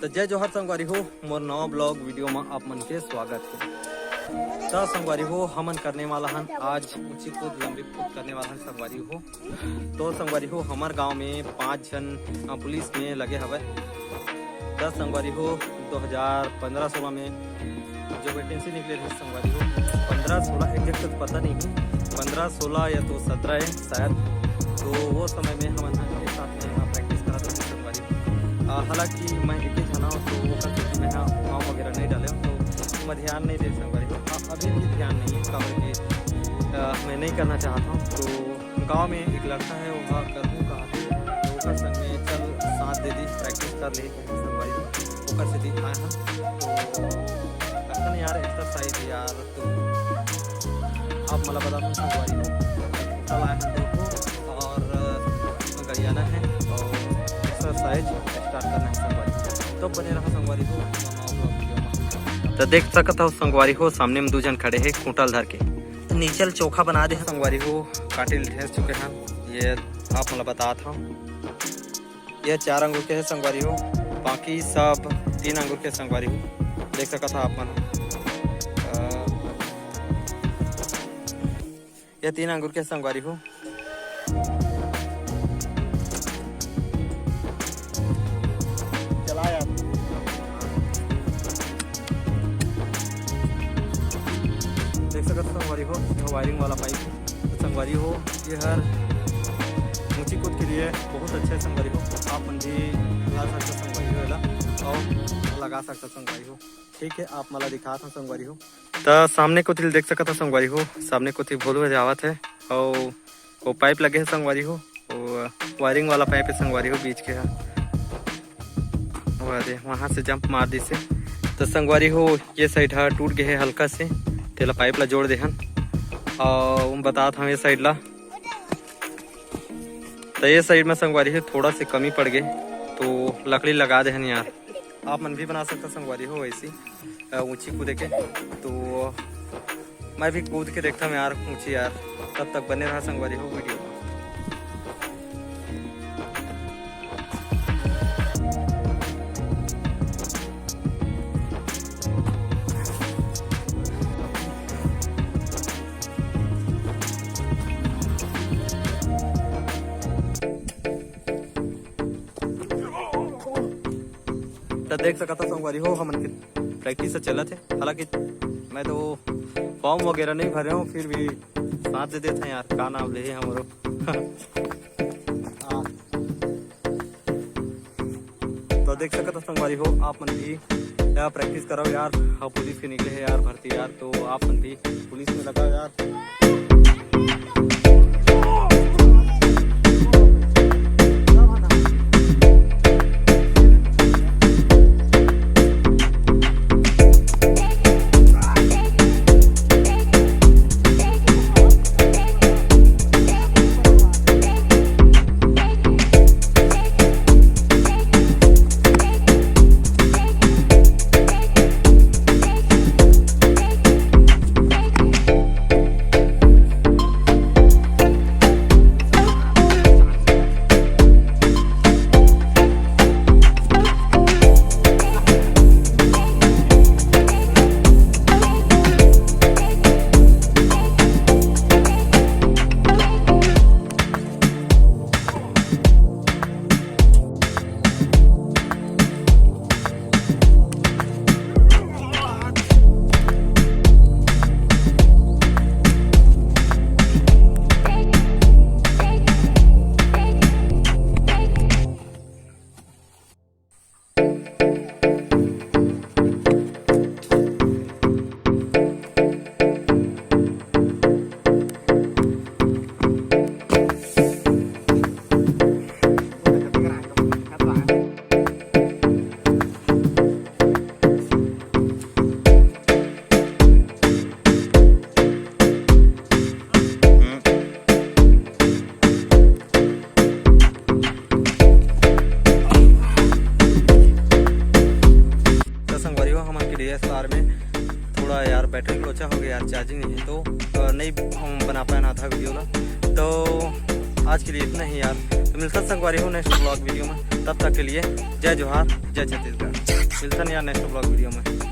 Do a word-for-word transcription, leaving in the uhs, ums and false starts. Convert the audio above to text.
तो जय जोहार संगवारी हो, मोर नवा ब्लॉग वीडियो में आप मन के स्वागत है। तो संगवारी हो, हमन करने वाला हन आज ऊंची कूद, लंबी कूद करने वाला हन संगवारी हो। तो संगवारी हो, हमर गांव में पांच झन, अ, पुलिस में लगे हवय। तो संगवारी हो, दो हज़ार पंद्रह सोलह में जो वैकेंसी निकले रहे संगवारी हो, पंद्रह सोलह एग्जैक्ट तो पता नहीं है, पंद्रह सोलह या तो सत्रह है शायद। तो वो समय में हमन ह एक साथ में यहाँ प्रैक्टिस करत रहे संगवारी हो। अ, हालांकि मैं एक ही झन हूँ, तो वो कर सकती मैं यहाँ फॉर्म वगैरह नहीं डाले हूँ, तो मैं ध्यान नहीं दे संगवारी हो। अ, अभी भी ध्यान नहीं है, काबर कि, अ, मैं नहीं करना चाहता हूँ। तो गांव में एक लड़का है, वो करहूँ कहा थे, तो ओकर संग में चल साथ दे दी, प्रैक्टिस कर ले संगवारी हो, ओकर सेती आए हन। तो असन यार, एक्सरसाइज यार, तो आप मला बता दो संगवारी हो, कल आए हन दो ठो और गरियाना है और एक्सरसाइज स्टार्ट करना है संगवारी। तो बने रहा संगवारी हो। तो देख सकत हो संगवारी हो, सामने में दू झन खड़े हैं खूंटा ल धर के, नीचे ल चोखा बना दे हैं संगवारी हो। कांटी ल ठेस चुके हैं, ये आप मला बतात हूँ। ये चार अंगुर के है संगवारी हो, बाकी सब तीन अंगुर के संगवारी हो। देख सकत हो आप मन, अ, ये तीन अंगुर के संगवारी हो। चला यार। देख सकत हो संगवारी हो, ये वायरिंग वाला पाइप है। तो संगवारी हो, ये हर ऊंची कूद के लिए बहुत अच्छा है संगवारी हो। आप मन भी ला सकते संगवारी हो एला, और लगा सकते संगवारी हो। ठीक है, आप मला दिखात हूँ संगवारी हो। तो सामने कोती देख सकत हो संगवारी हो, सामने कोती भोलू जावत है, और वो पाइप लगे है संगवारी हो, वो वायरिंग वाला पाइप है संगवारी हो, बीच के है। वो दे, वहाँ से जंप मार दिसे। तो संगवारी हो, ये साइड हा टूट गए है हल्का से, तेला पाइप ला जोड़ दे हन। और बतात हूँ ये साइड ला, तो ये साइड में संगवारी हो थोड़ा से कमी पड़ गए, तो लकड़ी लगा दे हन यार। आप मन भी बना सकता संगवारी हो वैसी, अ, ऊंची कूदे के। तो मैं भी कूद के देखता हूँ यार ऊंची यार। तब तक बने रहा संगवारी हो वीडियो में। तो देख सकत हो संगवारी हो, हमन के प्रैक्टिस से चलत है। हालांकि मैं तो फॉर्म वगैरह नहीं भरे हूँ, फिर भी साथ दे देते हैं यार। का नाम ले हमरो। हाँ। तो देख सकत हो संगवारी हो, आप मन भी यहाँ प्रैक्टिस करो यार। हाँ, पुलिस के निकले है यार भर्ती यार, तो आप मन भी पुलिस में लगाओ यार। तो संगवारी हो, हमन के डीएसएलआर में थोड़ा यार बैटरी लोचा हो गया यार, चार्जिंग नहीं है, तो, अ, नहीं हम बना पाए ना आधा वीडियो ला। तो आज के लिए इतना ही यार, तो मिलता संगवारी हो नेक्स्ट ब्लॉग वीडियो में। तब तक के लिए जय जोहार, जय छत्तीसगढ़। मिलथन यार next vlog video में।